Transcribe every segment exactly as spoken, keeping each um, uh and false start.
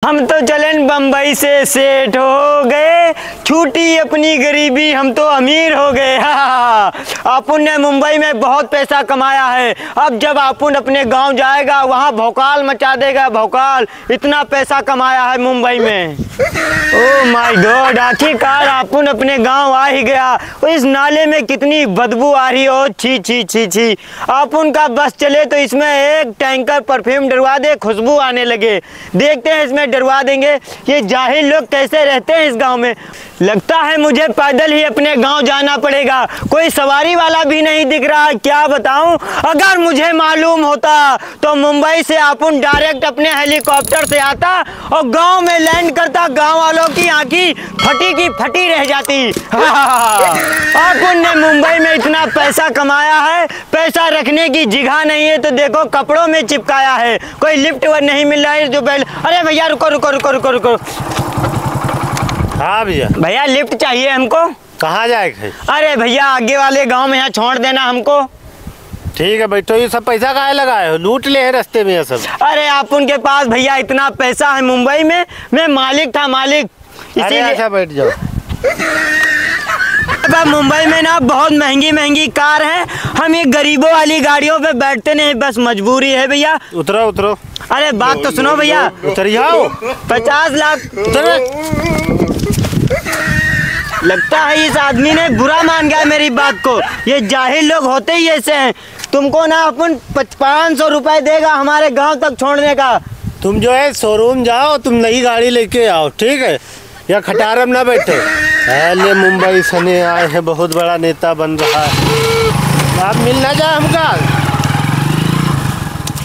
हम तो चलेन बम्बई से सेठ हो गए, छूटी अपनी गरीबी, हम तो अमीर हो गए। अपुन ने मुंबई में बहुत पैसा कमाया है, अब जब अपुन अपने गांव जाएगा, वहाँ भौकाल मचा देगा, भौकाल। इतना पैसा कमाया है मुंबई में। Oh my God, आखिरकार अपुन अपने गांव आ ही गया। इस नाले में कितनी बदबू आ रही हो, छी, छी, छी, छी। अपुन का बस चले तो इसमें एक टैंकर परफ्यूम डरवा दे, खुशबू आने लगे। देखते हैं, इसमें डरवा देंगे। ये जाहिल लोग कैसे रहते हैं इस गांव में। लगता है मुझे पैदल ही अपने गांव जाना पड़ेगा। कोई सवारी वाला भी नहीं दिख रहा, क्या बताऊं। अगर मुझे मालूम होता तो मुंबई से अपुन direct अपने helicopter से आता और गांव में land करता, गांव वालों की आंखी फटी की फटी रह जाती। अपुन ने मुंबई में इतना पैसा कमाया है, पैसा रखने की जगह नहीं है तो देखो कपड़ों में चिपकाया है। कोई lift व नहीं मिल रहा है जो बैल, अरे भैया रुको, रुको, रुको, रुको, रुको। हाँ भैया। भैया lift चाहिए हमको। कहाँ जाए के है? अरे भैया आगे वाले गांव में यहाँ छोड़ देना हमको। ठीक है बैठो, ये सब पैसा काहे लगाए हो? लूट ले है रास्ते में ये सब। अरे अपुन के पास भैया इतना पैसा है मुंबई में, मैं मालिक था मालिक। अरे इसीलिए अच्छा बैठ जाओ। अब मुंबई में ना बहुत महंगी महंगी कार है, हम ये गरीबों वाली गाड़ियों पे बैठते नहीं, बस मजबूरी है भैया। उतरो, उतरो। अरे बात तो सुनो भैया। उतर जाओ। पचास लाख। उतर। लगता है इस आदमी ने बुरा मान गया मेरी बात को। ये जाहिल लोग होते ही ऐसे हैं। तुमको ना अपुन पच-, पाँच सौ रुपए देगा हमारे गांव तक छोड़ने का। तुम जो है showroom जाओ, तुम नई गाड़ी लेके आओ, ठीक है? या खटारम ना बैठो। अरे मुंबई से नहीं आए हैं, बहुत बड़ा नेता बन रहा है। आप मिल ना जाए हमका।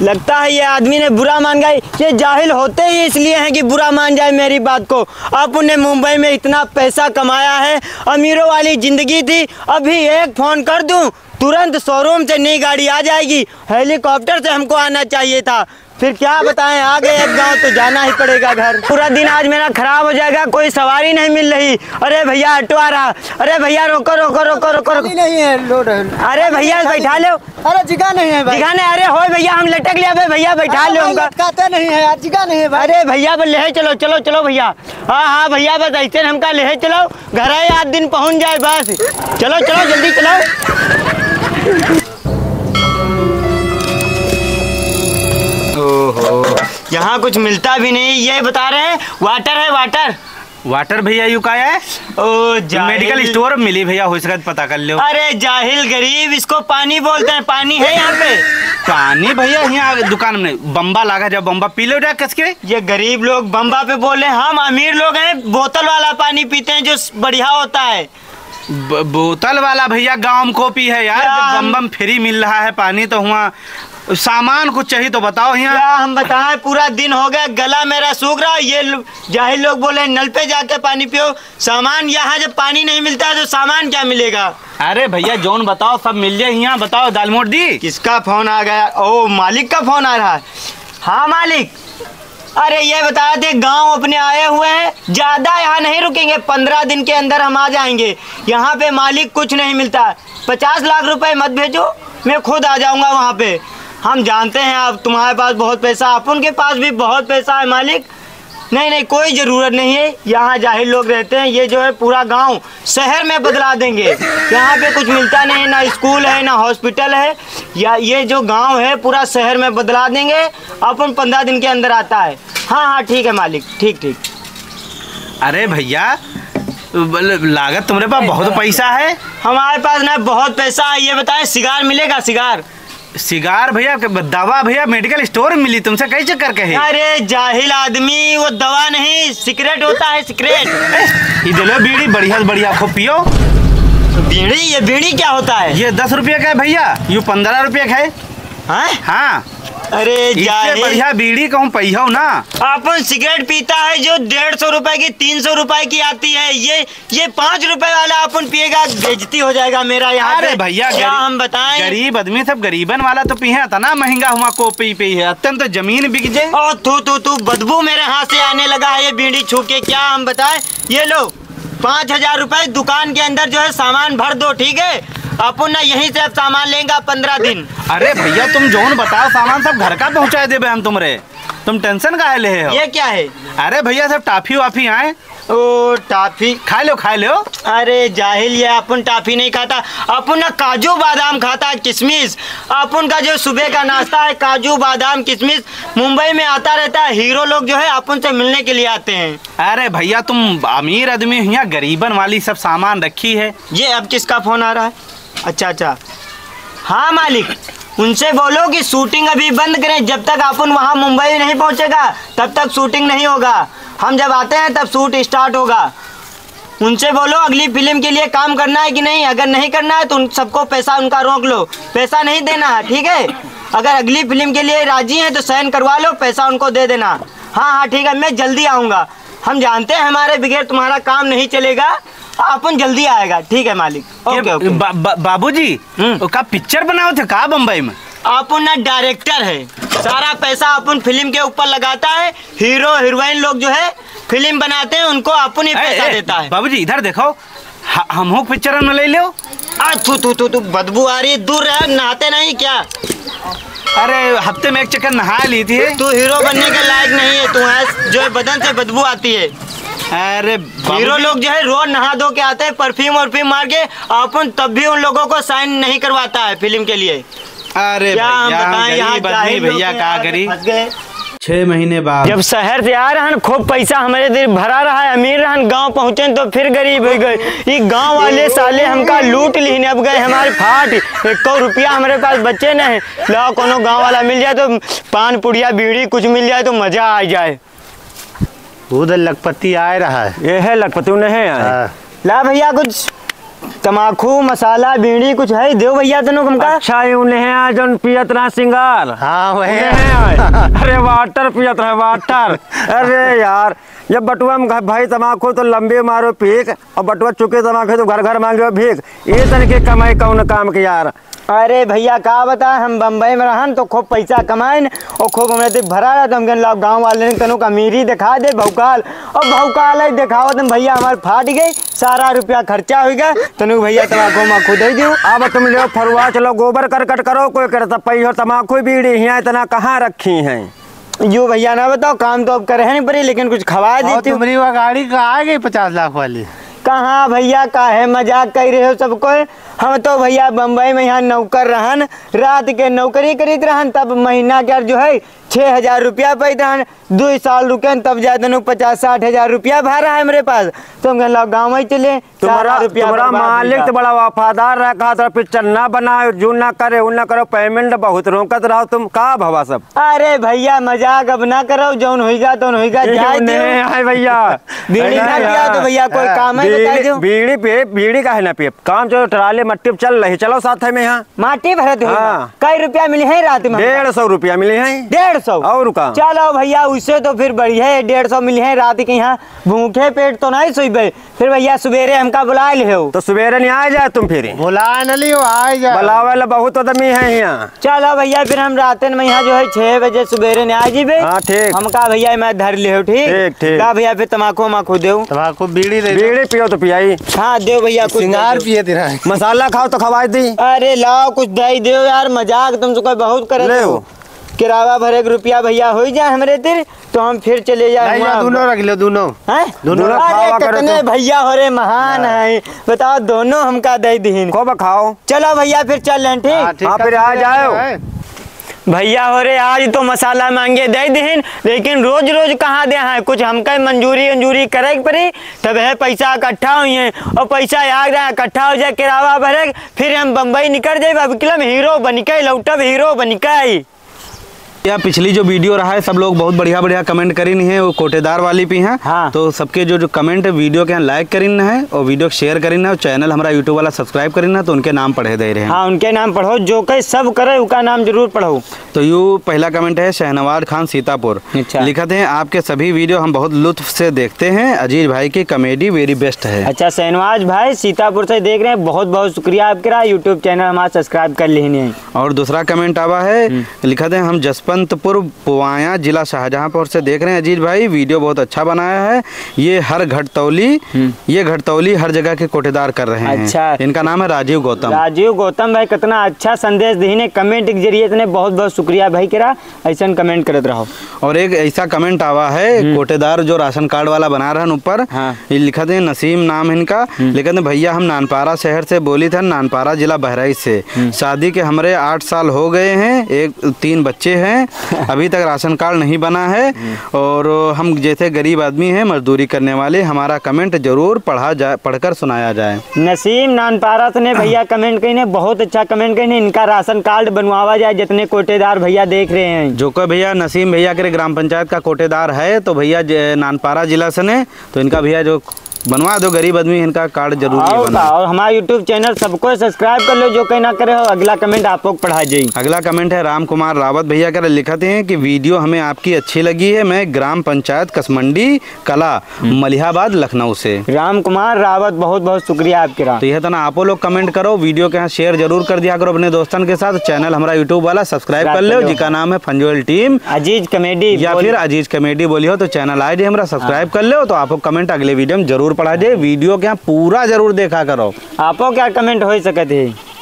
लगता है ये आदमी ने बुरा मान गया। ये जाहिल होते ही इसलिए हैं कि बुरा मान जाए मेरी बात को। अपुन ने मुंबई में इतना पैसा कमाया है, अमीरों वाली जिंदगी थी। अभी एक फोन कर दूं, तुरंत showroom से नई गाड़ी आ जाएगी। Helicopter से हमको आना चाहिए था। फिर क्या बताएं, आ गए अब गांव तो जाना ही पड़ेगा घर। पूरा दिन आज मेरा खराब हो जाएगा, कोई सवारी नहीं मिल रही। अरे भैया, auto आ रहा। अरे भैया, रोको, रोको, रोको, रोको, रोको। खाली नहीं है, load है। अरे भैया, खाली बैठा लो। अरे, जिगा नहीं है भाई। जिगा नहीं, अरे होय भैया, हम लटक ले बे भैया, बैठा अरे लो भाई, हमका। लटकाते नहीं है यार, जिगा नहीं है भाई। अरे भैया, बस ले चलो, चलो, चलो भैया। हाँ, हाँ भैया, बस ऐसे हमका ले चलो, घर है आध दिन पहुँच जाए बस। चलो, चलो, जल्दी चलो। ओहो, यहाँ कुछ मिलता भी नहीं, ये बता रहे हैं water है, water। Water भैया, यू का है? ओ, ये medical जाहिल। Store में मिली भैया, हो सके तो पता कर लो। अरे जाहिल गरीब, इसको पानी बोलते हैं, पानी है यहाँ पे? पानी भैया, यहाँ दुकान में बम्बा लागा, जब बम्बा पी लो जा कस के। ये गरीब लोग बम्बा पे बोले, हम अमीर लोग हैं, बोतल वाला पानी पीते हैं जो बढ़िया होता है। ब-, बोतल वाला भैया गाँव में को पी है यार, क्या जब हम बम्बा में free मिल रहा है पानी तो हुआ सामान कुछ चाहिए तो बताओ यहाँ। क्या हम बताएं, पूरा दिन हो गया, गला मेरा सूख रहा है। ये लो-, जाहिल लोग बोले नल पे जाके पानी पियो। सामान यहाँ जब पानी नहीं मिलता है तो सामान क्या मिलेगा? अरे भैया, जौन बताओ सब मिल जाए यहाँ। बताओ दाल मोट दी। किसका फोन आ गया? ओ, मालिक का फोन आ रहा है। हाँ मालिक, अरे ये बता दे, गांव अपने आए हुए हैं, ज्यादा यहाँ नहीं रुकेंगे, पन्द्रह दिन के अंदर हम आ जाएंगे। यहाँ पे मालिक कुछ नहीं मिलता, पचास लाख रुपए मत भेजो, मैं खुद आ जाऊंगा वहाँ पे। हम जानते हैं आप, तुम्हारे पास बहुत पैसा, अपन के पास भी बहुत पैसा है मालिक। नहीं, नहीं, कोई जरूरत नहीं है, यहाँ जाहिल लोग रहते हैं। ये जो है पूरा गांव शहर में बदला देंगे। यहाँ पे कुछ मिलता नहीं, ना स्कूल है, ना हॉस्पिटल है। या ये जो गांव है पूरा शहर में बदला देंगे। अपन पन्द्रह दिन के अंदर आता है। हाँ, हाँ, ठीक है मालिक, ठीक, ठीक। अरे भैया, बल-, लागत तुम्हारे पास बहुत पैसा है। हमारे पास ना बहुत पैसा है। ये बताएं, सिगार मिलेगा, सिगार? सिगार भैया, दवा भैया, medical store में मिली, तुमसे कई चक्कर कहे। अरे जाहिल आदमी, वो दवा नहीं, सिगरेट होता है, सिगरेट। ये दे लो बीड़ी, बढ़िया से बढ़िया, खूब पियो। बीड़ी? ये बीड़ी क्या होता है? ये दस रुपये का है भैया, यू पन्द्रह रुपये का है। हाँ? हाँ। अरे इससे जाहिल। बढ़िया बीड़ी कहूँ पइहो ना। अपन सिगरेट पीता है जो डेढ़ सौ रुपए की, तीन सौ रुपए की आती है, ये, ये पाँच रुपए वाला अपन पिएगा, बेइज्जती हो जाएगा मेरा यहाँ अरे पे। भैया, क्या गरीब, हम बताएं? गरीब आदमी सब गरीबन वाला तो पीहे, इतना महंगा हुआ को पी पी है, अत्यंत जमीन बिक जाए। ओ, तू, तू, तू, बदबू मेरे हाथ से आने लगा है ये बीड़ी छू के, क्या हम बताएं? ये लो, पाँच हजार रुपए दुकान के अंदर जो है सामान भर दो, ठीक है? अपन ना यहीं से अब सामान लेंगा पन्द्रह दिन। अरे भैया, तुम जौन बताओ, सामान सब घर का पहुँचा देबे हम तुमरे। तुम tension काहे ले हो? ये क्या है? अरे भैया, सब टाफी वाफी आए। ओ, टाफी। खा लो, खा लो। अरे जाहिल, ये अपन टाफी नहीं खाता, अपन ना काजू बादाम खाता है, किशमिश। अपन का जो सुबह का नाश्ता है, काजू बादाम किशमिश, मुंबई में आता रहता है। हीरो लोग जो है, अपन से मिलने के लिए आते हैं। अरे भैया, तुम अमीर आदमी हो, यहाँ गरीबन वाली सब सामान रखी है। ये अब किसका फोन आ रहा है? अच्छा, अच्छा। हाँ मालिक, उनसे बोलो कि शूटिंग अभी बंद करें, जब तक अपन वहाँ मुंबई नहीं पहुँचेगा, तब तक शूटिंग नहीं होगा। हम जब आते हैं, तब शूट स्टार्ट होगा। उनसे बोलो, अगली फिल्म के लिए काम करना है कि नहीं? अगर नहीं करना है, तो उन सबको पैसा उनका रोक लो, पैसा नहीं देना है, ठीक है? अगर अगली फिल्म के लिए राजी हैं, तो साइन करवा लो, पैसा उनको दे देना। हाँ, हाँ, ठीक है, मैं जल्दी आऊँगा। हम जानते हैं, हमारे बगैर तुम्हारा काम नहीं चलेगा, अपन जल्दी आएगा, ठीक है मालिक। ओके, ओके। बा-, बा-, बाबूजी, हम्म। वो का पिक्चर बनावत है का बम्बई में? अपन ना डायरेक्टर है, सारा पैसा अपन फिल्म के ऊपर लगाता है। हीरो हीरोइन लोग जो है फिल्म बनाते हैं, उनको अपन ही ए, पैसा ए, देता है। बाबूजी, इधर देखो, ह-, हमहू पिक्चर में ले लो। आ, थू, थू, थू, थू, बदबू आ रही है, दूर रह, नहाते नहीं क्या? अरे, हफ्ते में एक चक्कर नहा ली थी। तू हीरो बनने के लायक नहीं है, तू है जो है बदन से बदबू आती है। अरे, बाबूजी। हीरो लोग जो है रोज नहा धो के आते हैं, परफ्यूम वरफ्यूम मार के, अपन तब भी उन लोगों को साइन नहीं करवाता है फिल्म के लिए। अरे क्या हम भैया, हम बताएं, यहाँ गरीब आदमी जाहिल लोग भैया, हैं, का यहाँ पे करी? फंस गए। छह महीने बाद। जब शहर से आ रहन, खूब पैसा हमरे दिल भरा रहा है, अमीर रहन, गांव पहुंचे तो फिर गरीब हो गए। ये गांव वाले साले हमका लूट लिहिन, अब गए हमारे फाट। एको रुपया हमरे पास बचे नहीं। लाओ, कोनो गांव वाला मिल जाए तो पान पुड़िया बीड़ी कुछ मिल जाए तो मजा आ जाए। उधर लखपति आए रहा है। ये है लखपति, उन्हें है। हाँ। ला भैया, कुछ तमाखू, मसाला, बीड़ी कुछ है, देव भैया तनु हमका। अच्छा, ये उन्हें है जौन पियत रहा सिंगार। हाँ, वही। उन्हें है। अरे, वाटर पियत रहे, वाटर। अरे यार, जब बटुआ में घ-, भाई तमाखू तो लंबे मारो पीक, और बटुआ चुके तमाखू तो घर घर मांगे भीख। ये तरीके कमाई कौन काम के यार? अरे भैया, का बताएं, हम बम्बई में रहन तो खूब पैसा कमाइन और खूब हमरे दिल भरा रहा, तो हम कहन, "लाओ, गाँव वाले ने तनुक अमीरी दिखा दे, भौकाल।" और भौकाल ही दिखावत में भैया हमार फाट गई, सारा रुपया खर्चा हो गया। तनुक भैया, तमाकू माकू दे दियो। अब तुम ले फरुआ, चलो गोबर करकट करो, कोई करता पई हो तमाकू बीड़ी, हियाँ इतना कहाँ रखी हैं? यो भैया ना बताओ, काम तो अब करे है नहीं पड़ी, लेकिन कुछ खवा और देती हो। तुम्हारी वो गाड़ी का आ गई पचास लाख वाली? कहाँ भैया, काहे मजाक कर रहे हो सबको? हम तो भैया बम्बई में यहाँ नौकर रहन, रात के नौकरी करीत रहन, तब महीना के जो है छः हजार रुपया पाइत रहन। दो साल रुकन, तब जाए तनु पचास साठ हजार रुपया भरा है हमरे पास। तो हम कहन, "लाओ, गाँव ही चले।" तुम्हारा, सारा रुपया तुम्हारा बर्बाद मालिक होइगा। तो बड़ा वफादार रहा, कहा था पिक्चर ना बनाओ, जो ना करे, वो ना करो, पेमेंट बहुत रोकत रहो तुम, का भवा सब? अरे भैया, मजाक अब ना करो, जौन होइगा तौन होइगा, जाए दो। नहीं, हाय भैया। बीड़ी ना पिया तो भैया कोई काम है, बताई दो। बीड़ी पिए, बीड़ी काहे ना पिए? काम चलो, ट्राली मट्टी पे चल रही, चलो साथ में यहाँ। माटी भरत होइगा। हाँ। कई रुपया मिली है रात में हमका? डेढ़ सौ रुपया मिली है। डेढ़ सौ? और का? चलो भैया, उससे तो फिर बढ़िया है, डेढ़ सौ मिली है रात के यहाँ, भूखे पेट तो नहीं सोइबे। फिर भैया सुबेरे हमका बुलाए लिहो। तो सुबेरे नहीं आए जाए तुम फिर? बुलाए न लियो, आए जाए। बुलावे ला बहुत आदमी है यहाँ। चलो भैया, फिर हम रातन में यहाँ जो है छह बजे सुबेरे नहीं आ जीबे। हाँ, ठीक। हमका भैया मैं धर लिहो, ठीक? ठीक, ठीक। का भैया फिर तमाकू वमाकू देव? तमाकू बीड़ी दे दो। बीड़ी पियो तो पियाई। हाँ, देव भैया, कुछ सिंगार दे दो। पिए दिन है। मसाला खाओ तो खवाई दी। अरे लाओ, कुछ दे देव यार, मजाक तुमसे कोई बहुत करे ले। किरावा भरे के रुपया भैया हो ही जाए हमरे तिर, तो हम फिर चले जाए नहीं, वहाँ। दोनों रख लो, दोनों। हैं? दोनों अरे, रखवावा करो कितने तो। भैया हो रे, महान हाँ। हैं। बताओ, दोनों हमका दे दिहिन। खूब खाओ। चलो भैया, फिर चल लें, ठीक? हाँ, ठीक हाँ, है, फिर आ चल जाओ। रहे हैं। भैया हो रे, आज तो मसाला मांगे दे दिहिन, लेकिन रोज रोज कहाँ दे हैं? कुछ हमका मंजूरी उंजूरी करे के पड़ी, तब है पैसा इकट्ठा हुई है। और पैसा याद रहा, इकट्ठा हो जाए किरावा भरे, फिर हम बम्बई निकल जाए। अब किलम हीरो बनिके लौटब, हीरो बनिके। या पिछली जो वीडियो रहा है, सब लोग बहुत बढ़िया बढ़िया कमेंट करिन है, वो कोटेदार वाली भी हैं। हाँ। तो सबके जो, जो कमेंट है, वीडियो के यहाँ लाइक करिन है और वीडियो शेयर करिन है और चैनल हमारा YouTube वाला सब्सक्राइब करिन है, तो उनके नाम पढ़े दे रहे हैं। हाँ, उनके नाम पढ़ो, जो कहे सब करे, उनका नाम जरूर पढ़ो। तो यू पहला कमेंट है शहनवाज खान सीतापुर। अच्छा। लिखत हैं, "आपके सभी वीडियो हम बहुत लुत्फ से देखते हैं, अजीज भाई की कॉमेडी वेरी बेस्ट है।" अच्छा, शहनवाज भाई सीतापुर से देख रहे हैं, बहुत बहुत शुक्रिया आपके रहा, YouTube चैनल हमारा सब्सक्राइब कर लेने हैं। और दूसरा कमेंट आवा है, हम्म। लिखत हैं, "हम जसपा बसंतपुर पुवाया, जिला शाहजहांपुर से देख रहे हैं अजीज भाई, वीडियो बहुत अच्छा बनाया है। ये हर घटतौली, हम्म। ये घटतौली हर जगह के कोटेदार कर रहे हैं। अच्छा। इनका नाम है राजीव गौतम। राजीव गौतम भाई, कितना अच्छा संदेश दीने, comment के जरिए इतने बहुत बहुत शुक्रिया भाई केरा, ऐसन comment करत रहो। और एक ऐसा comment आवा है, हम्म। कोटेदार जो राशन कार्ड वाला बना रहन ऊपर, हाँ। ये लिखत हैं, नसीम नाम है इनका, हम्म। लिखत हैं, "भैया हम नानपारा शहर से बोली थे, नानपारा जिला बहराइच से। हम्म। शादी के हमरे आठ साल हो गए हैं, एक, तीन बच्चे हैं, अभी तक राशन कार्ड नहीं बना है हम्म। और हम जैसे गरीब आदमी हैं, मजदूरी करने वाले, हमारा comment जरूर पढ़ा जाए, पढ़कर सुनाया जाए।" नसीम नानपारा से ने भैया comment कइने, बहुत अच्छा comment कइने, इनका राशन कार्ड बनवावा जाए, जितने कोटेदार भैया देख रहे हैं। जो कोई भैया नसीम भैया के ग्राम पंचायत का कोटेदार है, तो भैया जे-, नानपारा जिला से ने, तो इनका भैया जो बनवा दो, गरीब आदमी, इनका कार्ड जरूरी है और बना। का, और हमारा YouTube channel सबको subscribe कर लो, जो कोई ना करे हो, अगला comment आपको पढ़ा जाई। अगला comment है राम कुमार रावत भैया के, लिखत हैं कि वीडियो हमें आपकी अच्छी लगी है, मैं ग्राम पंचायत कसमंडी कला, हम्म। मलिहाबाद, लखनऊ से। राम कुमार रावत, बहुत बहुत शुक्रिया आपके राम। तो यह तना आपो लोग comment करो, वीडियो के यहाँ share जरूर कर दिया करो अपने दोस्तन के साथ। Channel हमारा YouTube वाला subscribe कर लो, जिका नाम है फंजोल टीम अजीज comedy या फिर अजीज comedy बोली हो तो channel आ जाए हमारा, subscribe हाँ। कर लो, तो आपको comment अगले वीडियो में जरूर पढ़ा जाए। वीडियो के यहाँ पूरा जरूर देखा करो। आपो क्या comment हो सकत है?